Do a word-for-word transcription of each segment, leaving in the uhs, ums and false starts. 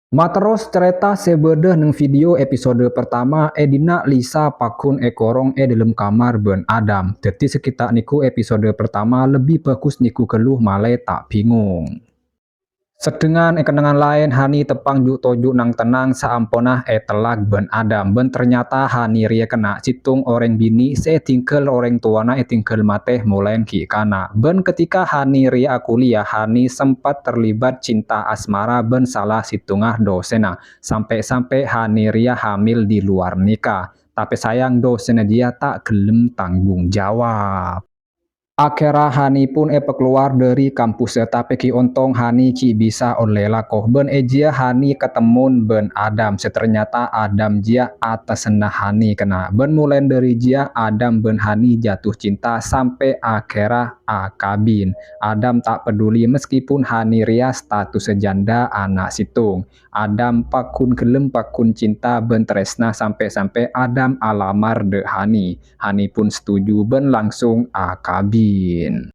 Materros carèta sè bâḍâ neng video episode pertama, è dinna' Lisa pagghun èkorong è ḍâlem kamar bân Adam. Dhâddhi sakèta' nèko episode pertama, lebbi bhâghus nèko ghâllu malè ta' bingung. Seḍḍhengngan è kennengngan laèn, Hani teppa'na ju'-toju' nang-tennang saamponna ètellak bân Adam. Bân ternyata Hani rèya kèna' sèttong orèng binè' sè ètinggal orèng towana ètinggal matè molaè ghi' kana'. Bân ketika Hani rèya akuliah, Hani sempat terlibat cinta asmara bân sala sèttongnga dosenna. Sampè'-sampè' Hani rèya hamil di luar nikah. Tapè sayang dosenna jiyâ ta' ghellem tanggung jawab. Akhèrra Hani pun èpakalowar ḍâri kampussa, tapè ghi' ontong Hani ghi' bisa ollè lako. Bân è jiyâ Hani katemmon bân Adam, sè ternyata Adam jiyâ atassanna Hani kèna'. Bân molaè ḍâri jiyâ Adam bân Hani jatuh cinta sampè' akhèrra akabin. Adam ta' peduli meskipun Hani rèya statussa janda ana' sèttong. Adam pagghun ghellem pagghun cinta bân tarèsna sampè'-sampè' Adam alamar ḍâ' Hani. Hani pun setuju bân langsung akabin.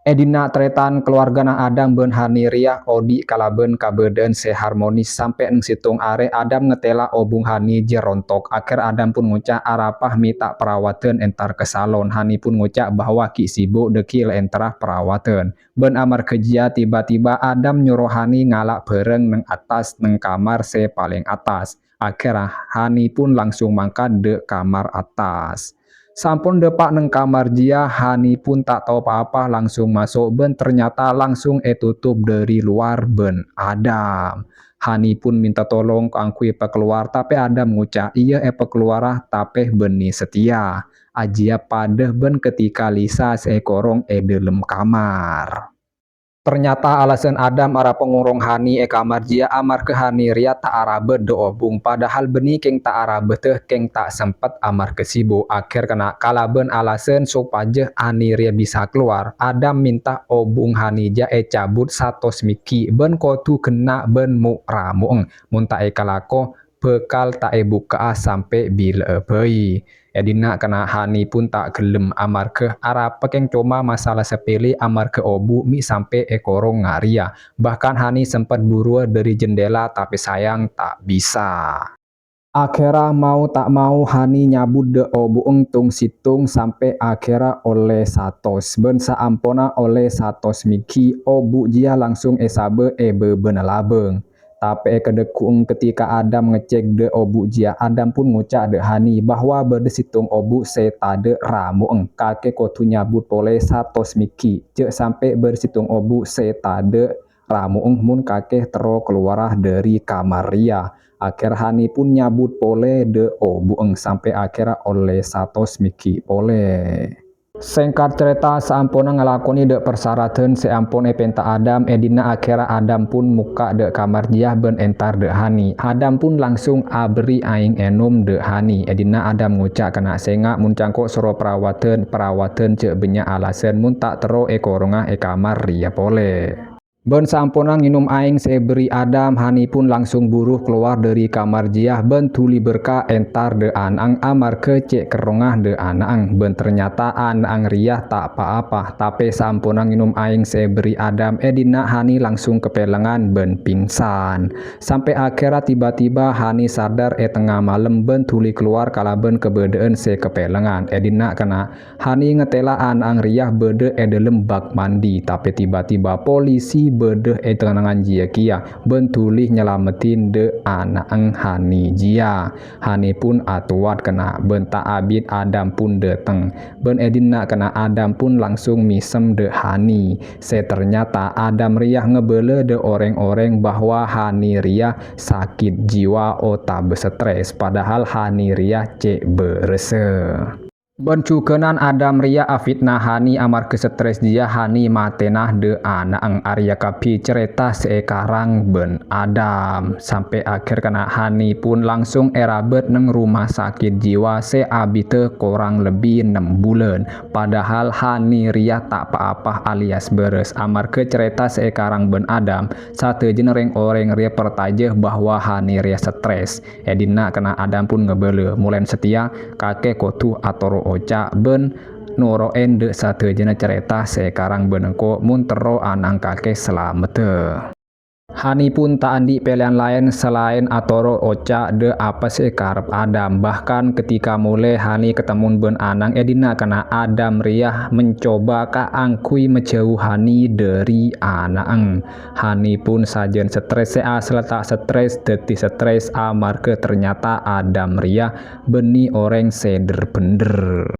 È dinna' tarètan kalowargana Adam bân Hani rèya oḍi' kalabân kabâḍâ'ân sè harmonis sampè' neng sèttong arè Adam ngatèla' obung Hani jiyâ rontok. Akhèr Adam pun ngoca', "Arapa mè' ta' parawadân entar ka salon?" Hani pun ngoca' bahwa ghi' sibuk ḍâgghi' la entara parawadân. Bân amarghâ jiyâ, tiba-tiba Adam nyoro Hani ngala' bhârâng neng attas neng kamar sè palèng attas. Akhèrra, Hani pun langsung mangkat ḍâ' kamar attas. Sampon ḍâpa' neng kamar jiyâ, Hani pun ta' tao pa-apa, langsung maso' bân ternyata langsung ètotop ḍâri lowar bân Adam. Hani pun mènta tolong kaangghuy èpakalowar, tapè Adam ngoca', "Iyâ, èpakalowara, tapè bânnè satèya." Ajiyâ paḍâ bân ketika Lisa sè èkorong è ḍâlem kamar. Ternyata alasan Adam arapa ngorong Hani è kamar jiyâ amarghâ Hani rèya ta' arabât ḍâ' obung, padahal bânnè kèng ta' arabâdhâ kèng ta' sempet amarghâ sibuk. Akhèr kèna' kalabân alasan sopajâ Hani rèya bisa kalowar, Adam mènta obung Hani jiyâ ècabut satos mèghi' bân kodhu ghenna' bân mo'-ramo'eng. Mon ta' èkalako, bhâkal ta' èbukka'a sampè' bilâ'â bhâi. È dinna' kèna' Hani pun ta' ghellem amarghâ arapa kèng coma masala sapèlè amarghâ obu' mè' sampè' èkorong ngarèya. Bahkan Hani sempet buruwâ ḍâri jendela tapè sayang ta' bisa. Akhèrra mau ta' mau Hani nyabut ḍâ' obu'eng tong-sèttong sampè' akhèrra ollè satos. Bân saamponna ollè satos mèghi', obu' jiyâ langsung èsabâ è bâbâna labâng. Tapè è kaḍâgghu'eng ketika Adam ngecek ḍâ' obu' jiyâ, Adam pun ngoca' ḍâ' Hani bahwa bâḍâ sèttong obu' sè taḍâ' ramo'eng, kakè kodhu nyabut polè satos mèghi', jhâ' sampè' bâḍâ sèttong obu' sè taḍâ' ramo'eng mon kakè terro kalowara ḍâri kamar rèya. Akhèr Hani pun nyabut polè ḍâ' obu'eng sampè' akhèrra ollè satos mèghi' polè. Sèngkat carèta, saamponna ngalakonè ḍâ' parsaradhân sè ampon èpènta Adam, è dinna' akhèrra Adam pun mokka' ḍâ' kamar jiyâ bân entar ḍâ' Hani. Adam pun langsung aberri' aèng ènom ḍâ' Hani. È dinna' Adam ngoca' kèna', "Sènga' mon cangko' soro parawadhân, parawadhân jhâ' bânnya' alasan mon ta' terro èkoronga è kamar rèya polè." Bân saamponna ngènom aèng sè èberri' Adam, Hani pun langsung buru kalowar ḍâri kamar jiyâ bân dhuli berka' entar ḍâ' ana'eng amarghâ cè' kerrongnga ḍâ' ana'eng. Bân ternyata ana'eng rèya ta' pa-apa, tapè saamponna ngènom aèng sè èberri' Adam, è dinna' Hani langsung kapèlengan bân pingsan. Sampè' akhèrra tiba-tiba Hani sadar è tengnga malem bân dhuli kalowar kalabân kabâḍâ'ân sè kapèlengan. È dinna' kèna' Hani ngatèla' ana'eng rèya bâḍâ è ḍâlem bak mandi, tapè tiba-tiba polisi bâḍâ è tengnga jiyâ kèya bân dhuli nyalameddhin ḍâ' ana'eng Hani jiyâ. Hani pun atowat kèna' bân ta' abit Adam pun ḍâteng. Bân è dinna' kèna' Adam pun langsung mèsem ḍâ' Hani. Sè ternyata Adam rèya ngabâlâ ḍâ' orèng-orèng bahwa Hani rèya sakit jiwa otabâ stres, padahal Hani rèya cè' bârâssa. Bân jhughânan Adam rèya afitna Hani amarghâ stres jiyâ Hani matèna ḍâ' ana'eng. Arèya kabbhi carèta sè èkarang bân Adam. Sampè' akhèr kèna' Hani pun langsung èrabât neng rumah sakit jiwa sè abiddhâ korang lebbi nem bulân. Padahal Hani rèya ta' pa-apa alias bârâs. Amarghâ carèta sè èkarang bân Adam, sadhâjâna rèng-orèng rèya partajâ bahwa Hani rèya stres. È dinna' kèna' Adam pun ngabâlâ, molaè satèya kakè kodhu atoro' oca' bân noro'è ḍâ' sadhâjâna carèta sè èkarang bân engko' mon terro ana'eng kakè salameddhâ. Hani pun ta' andi' pèlèyan laèn salaèn atoro' oca' dâ' apa sè èkarep Adam. Bahkan ketika molè Hani katemmon bân Anang è dinna' kana' Adam rèya mencoba kaangghuy majâu Hani dâri Anang. Hani pun sajân stres sè asalla ta' stres, dhâddhi stres amarghâ ternyata Adam rèya bânnè orèng sè dhâr-bhendhâr.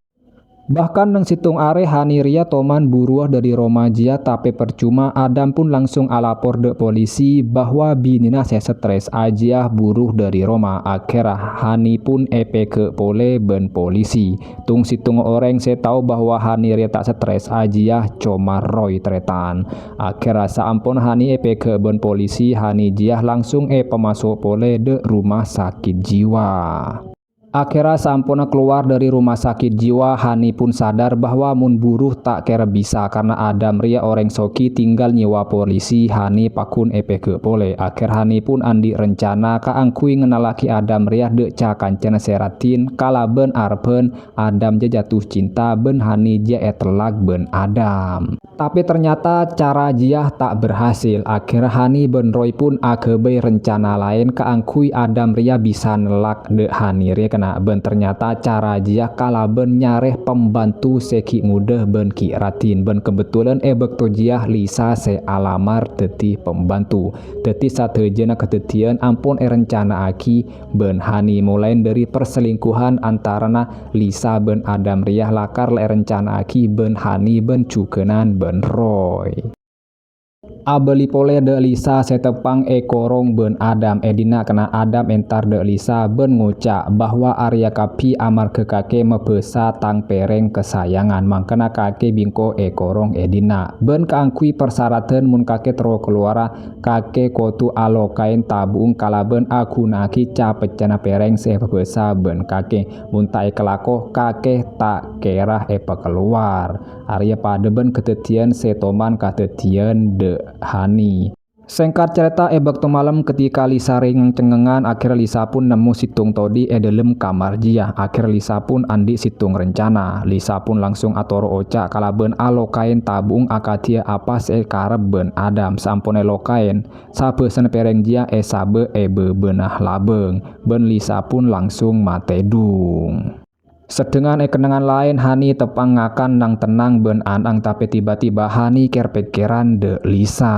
Bahkan neng sèttong arè Hani rèya toman buruwâ dâri roma jiyâ, tapè parcoma, Adam pun langsung alapor dâ' polisi bahwa binèna sè stres ajiyâ buru dâri roma. Akhèrra Hani pun èpèghâ' polè bân polisi. Tong-sèttong orèng sè tao bahwa Hani rèya ta' stres ajiyâ coma roy-tarètan. Akhèrra saamponna Hani èpèghâ' bân polisi, Hani jiyâ langsung èpamaso' polè dâ' rumah sakit jiwa. Akhèrra saamponna kalowar dâri rumah sakit jiwa, Hani pun sadar bahwa mon buru ta' kèra bisa karna Adam rèya orèng soghi tinggal nyèwa polisi, Hani pagghun èpèghâ' polè. Akhèr Hani pun andi' rencana kaangghuy ngennallaghi Adam rèya dâ' ca-kancana sè raddhin kalabân arebbhân Adam jiyâ jatuh cinta bân Hani jiyâ ètellak bân Adam. Tapè ternyata cara jiyâ ta' berhasil. Akhèrra Hani bân Roy pun aghâbây rencana laèn kaangghuy Adam rèya bisa nellak dâ' Hani rèya kèna. Bân ternyata cara jiyâ kalabân nyarè pembantu sè ghi' ngodâ bân ghi' raddhin. Bân kebetulan è bâkto jiyâ Lisa sè alamar dhâddhi pembantu. Dhâddhi sadhâjâna kadhâddhiyân ampon èrencana'aghi bân Hani, molaè dâri perselingkuhan antarana Lisa bân Adam rèya lakar la èrencana'aghi bân Hani bân jhughânan bân Roy. Abâli polè dâ' Lisa sè teppa'na èkorong bân Adam. È dinna' kèna Adam entar dâ' Lisa bân ngoca' bahwa arèya kabbhi amarghâ kakè mabâsa tang pèrèng kasayangan, mangkana kakè bi' engko' èkorong è dinna'. Bân kaangghuy parsaradhân mon kakè terro kalowara, kakè kodhu alokaèn tabu'eng kalabân aghuna'aghi ca-peccana pèrèng sè èpabâsa bân kakè. Mon ta' èkalako, kakè ta' kèra èpakalowar. Arèya padâ bân kadhâddhiyân sè toman kadhâddhiyân dâ' Hani. Sèngkat carèta, è bâkto malem ketika Lisa rèng-cengngengan, akhèrra Lisa pun nemmo sèttong todhi' è dâlem kamar jiyâ. Akhèrra Lisa pun andi' sèttong rencana. Lisa pun langsung atoro' oca' kalabân alokaèn tabu'eng akadhiyâ apa sè èkarep bân Adam. Saamponna èlokaèn, sabâsana pèrèng jiyâ èsabâ' è bâbâna labâng, bân Lisa pun langsung matèdung. Sedangkan è kennengngan laèn, Hani teppa'na ngakan nang-tennang bân an-ang, tapè tiba-tiba Hani kèr-pèkkèran dâ' Lisa.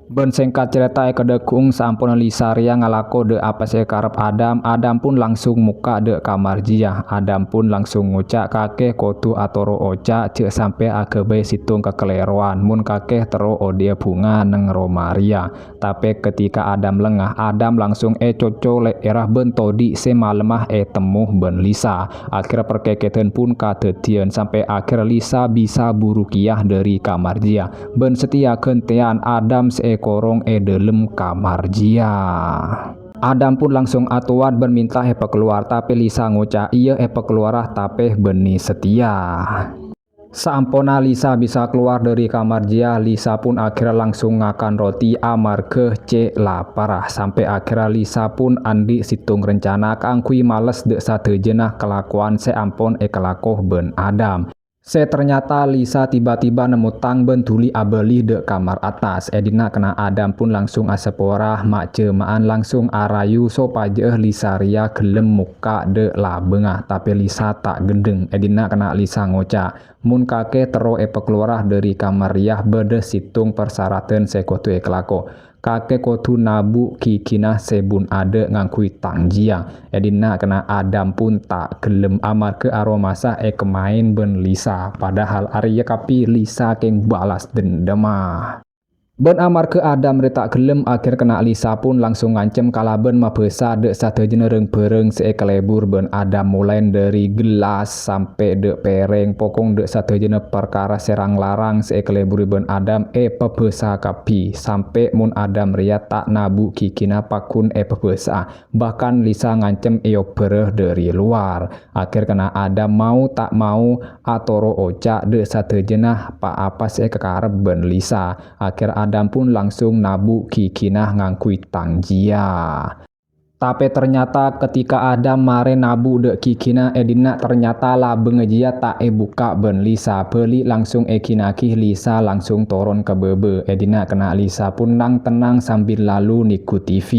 Bân sèngkat carèta, è kadhâggu'eng saamponna Lisa rèya ngalako dâ' apa sè èkarep Adam, Adam pun langsung mokka' dâ' kamar jiyâ. Adam pun langsung ngoca' kakè kodhu atoro' oca' jhâ' sampè' aghâbây sèttong kakalèrowan mon kakè terro odhi'â bhunga neng roma rèya. Tapè ketika Adam lengnga, Adam langsung ècoco lè'èrra bân todhi' sè malemma ètemmo bân Lisa. Akhèrra parkèkèdhân pun kadhâddhiyân sampè' akhèrra Lisa bisa buru kèya dâri kamar jiyâ. Bân satèya ghântèyan Adam sè èkorong è dâlem kamar jiyâ. Adam pun langsung atowat bân mènta èpakalowar, tapè Lisa ngoca', "Iyâ, èpakalowara, tapè bânnè satèya." Saamponna Lisa bisa kalowar dâri kamar jiyâ, Lisa pun akhèrra langsung ngakan roti amarghâ cè' laparra. Sampè' akhèrra Lisa pun andi' sèttong rencana kaangghuy males dâ' sadhâjâna kalakowan sè ampon èkalako bân Adam. Sè ternyata Lisa tiba-tiba nemmo tang bân dhuli abâli dâ' kamar attas. È dinna' kèna Adam pun langsung asapora ma'-jhâma'an langsung arayu sopajâ'â Lisa rèya ghellem mokka' dâ' labângnga. Tapè Lisa ta' ghendheng. È dinna' kèna Lisa ngoca', "Mon kakè terro èpakalowara dâri kamar rèya, bâdâ sèttong parsaradhân sè kodhu èkalako. Kakè kodhu nabu' ghighina sè bun-adâ' ngangghuy tang jiyâ." È dinna' kèna Adam pun ta' ghellem amarghâ aromasa èkamaèn bân Lisa, padahal arèya kabbhi Lisa kèng balas dendamma. Bân amarghâ Adam rè ta' ghellem, akhèr kèna Lisa pun langsung ngancem kalabân mabâsa dâ' sadhâjâna rang-bhârâng sè èkalebur bân Adam, molaè dâri gellas sampè' dâ' pèrèng, pokok dâ' sadhâjâna parkara sè rang-larang sè èkaleburri bân Adam èpabâsa kabbhi, sampè' mon Adam rèya ta' nabu' ghighina pagghun èpabâsa'a. Bahkan Lisa ngancem èobbhârâ dâri lowar. Akhèr kèna Adam mau ta' mau atoro' oca' dâ' sadhâjâna pa-apa sè èkakarep bân Lisa. Akhèr Adam pun langsung nabu' ghighina ngangghuy tang jiyâ. Tapè ternyata ketika Adam marè nabu dâ' ghighina è dinna', ternyata labângnga jiyâ ta' èbukka' bân Lisa. Bâli' langsung èghinaghi, Lisa langsung toron ka bâbâ. È dinna' kèna' Lisa pun nang-tennang sambil lalu nèggu T V.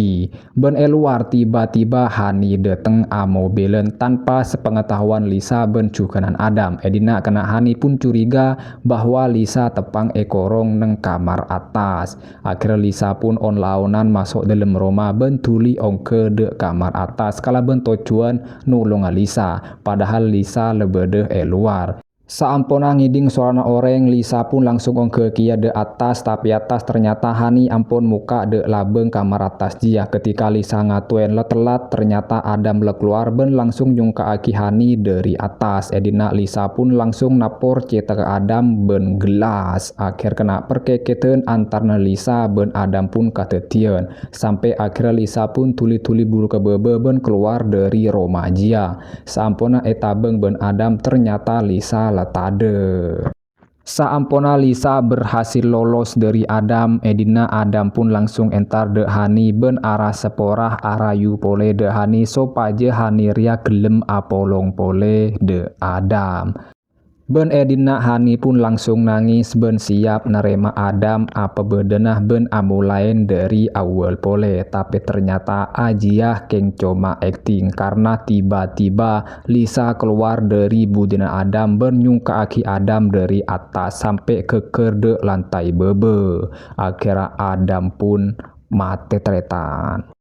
Bân è lowar, tiba-tiba Hani dâteng amobilan tanpa sepengetahuan Lisa bân jhughânan Adam. È dinna' kèna' Hani pun curiga bahwa Lisa teppa'na èkorong neng kamar attas. Akhèrra Lisa pun on-laonan maso' dâlem roma bân dhuli ongghâ dâ' kamar attas kalabân tojjhuwân nolonga Lisa, padahal Lisa la bâdâ è lowar. Saamponna ngèdhing sorana orèng, Lisa pun langsung ongghâ kèya dâ' attas, tapè attas ternyata Hani ampon mokka' dâ' labâng kamar attas jiyâ. Ketika Lisa ngatoè la tellat, ternyata Adam la kalowar bân langsung nyongka'aghi Hani dâri attas. È dinna' Lisa pun langsung napor cèthagghâ Adam bân gellas. Akhèr kèna' parkèkèdhân antarana Lisa bân Adam pun kadhâddhiyân. Sampè' akhèrra Lisa pun dhuli-dhuli buru ka bâbâ bân kalowar dâri roma jiyâ. Saamponna ètabâng bân Adam, ternyata Lisa la tadâ'. Saamponna Lisa berhasil lolos dâri Adam, è dinna' Adam pun langsung entar dâ' Hani bân ara-sapora arayu polè dâ' Hani sopajâ Hani rèya ghellem apolong polè dâ' Adam. Bân è dinna' Hani pun langsung nangès bân siap narèma Adam apabâdâna bân amolaè dâri awwâl polè. Tapè ternyata ajiyâ kèng coma akting, karna tiba-tiba Lisa kalowar dâri budina Adam bân nyongka'aghi Adam dâri attas sampè' ghâgghâr dâ' lantai bâbâ. Akhèrra Adam pun matè tarètan.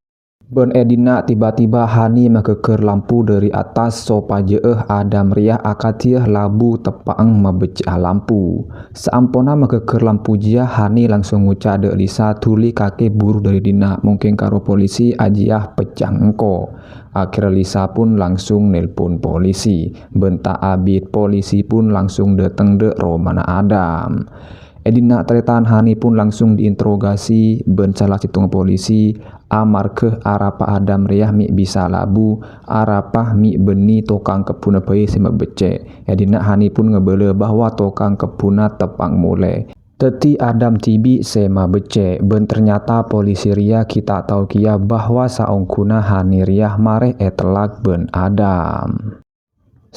Bân è dinna' tiba-tiba Hani maghâgghâr lampu dâri attas sopajâ'â Adam rèya akadhiyâ labu teppa'na mabeccè'a lampu. Saamponna maghâgghâr lampu jiyâ, Hani langsung ngoca' dâ' Lisa dhuli kakè buru dâri dinna', mongkèn karo polisi ajiyâ pècang engko'. Akhèrra Lisa pun langsung nelpon polisi. Bân ta' abit polisi pun langsung dâteng dâ' romana Adam. È dinna' tarètan Hani pun langsung diinterogasi bân sala sèttonga polisi, amarghâ arapa Adam rèya mè' bisa labu, arapa mè' bânnè tokang kebbhunna bhâi sè mabeccè'. È dinna' Hani pun ngabâlâ bahwa tokang kebbhunna teppa'na molè. Dhâddhi Adam dhibi' sè mabeccè', bân ternyata polisi rèya ghi' ta' tao kèya bahwa saongghuna Hani rèya marè ètellak bân Adam.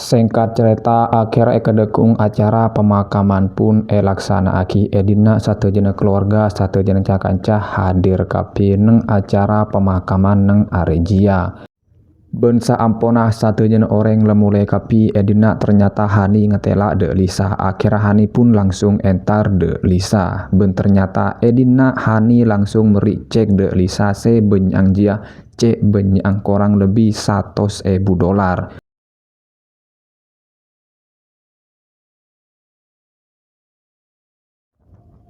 Sèngkat carèta, akhèr èkadhukung acara pemakaman pun èlaksana'aghi è dinna' sadhâjâna kalowarga, sadhâjâna ca-kanca hadir kabbhi neng acara pemakaman neng arè jiyâ. Bân saamponna sadhâjâna orèng la molè kabbhi è dinna', ternyata Hani ngatela' dâ' Lisa. Akhèrra Hani pun langsung entar dâ' Lisa. Bân ternyata è dinna' Hani langsung merri' cèk dâ' Lisa sè bânnya'na jiyâ, cè' bânnya'na korang lebbi satos èbu dolar.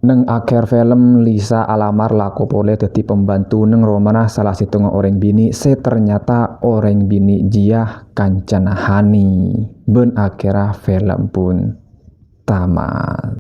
Neng akhèr film, Lisa alamar lako polè dhâddhi pembantu neng romana sala sèttonga orèng binè' sè ternyata orèng binè' jiyâ kancana Hani. Bân akhèrra film pun tamat.